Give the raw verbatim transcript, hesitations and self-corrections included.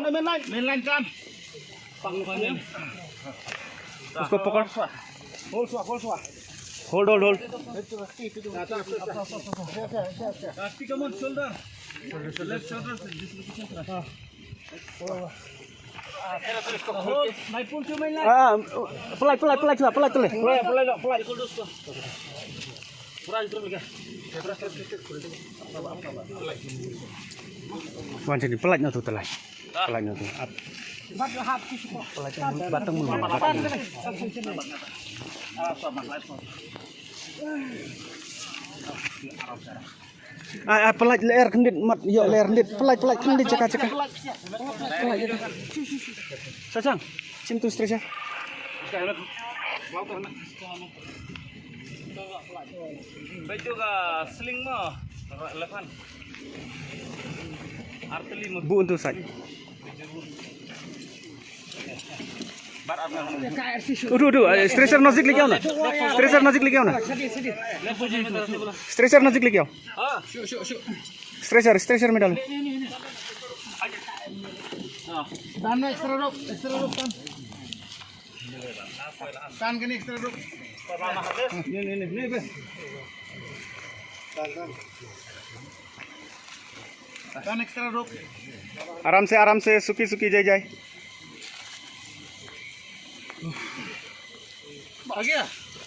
Main line, main line kan. Usko pakad. Hold, hold, hold. Come on, shoulder. Left shoulder. Ah, pulai, pulai, pulai, pulai, pulai. Wan sini, pulai na tu, pulai. Pulai na tu. Pulai na tu, batang mulu, batang mulu. Ai, ai, pynlait lyer kyndit, mat, ïoh lyer kyndit, pynlait, pynlait kyndit jaka, jaka. Pynlait jaka. Sasang, shim tu stretcher. Baju ka sling mo, left hand. Arteli mo. Bu untuk side. Udu, udu, eh, stretcher nazik lagi na. Stretcher nazik lagi na. Stretcher nazik lagi. Stretcher, stretcher medal. Dan extra rope, extra rope, Dan. Dan, kini extra rope. Ni, ni, ni, ni, be. Dan, Dan. Dan, extra rope. Aram se, aram se, suki, suki, jai, jai. Lagi ya?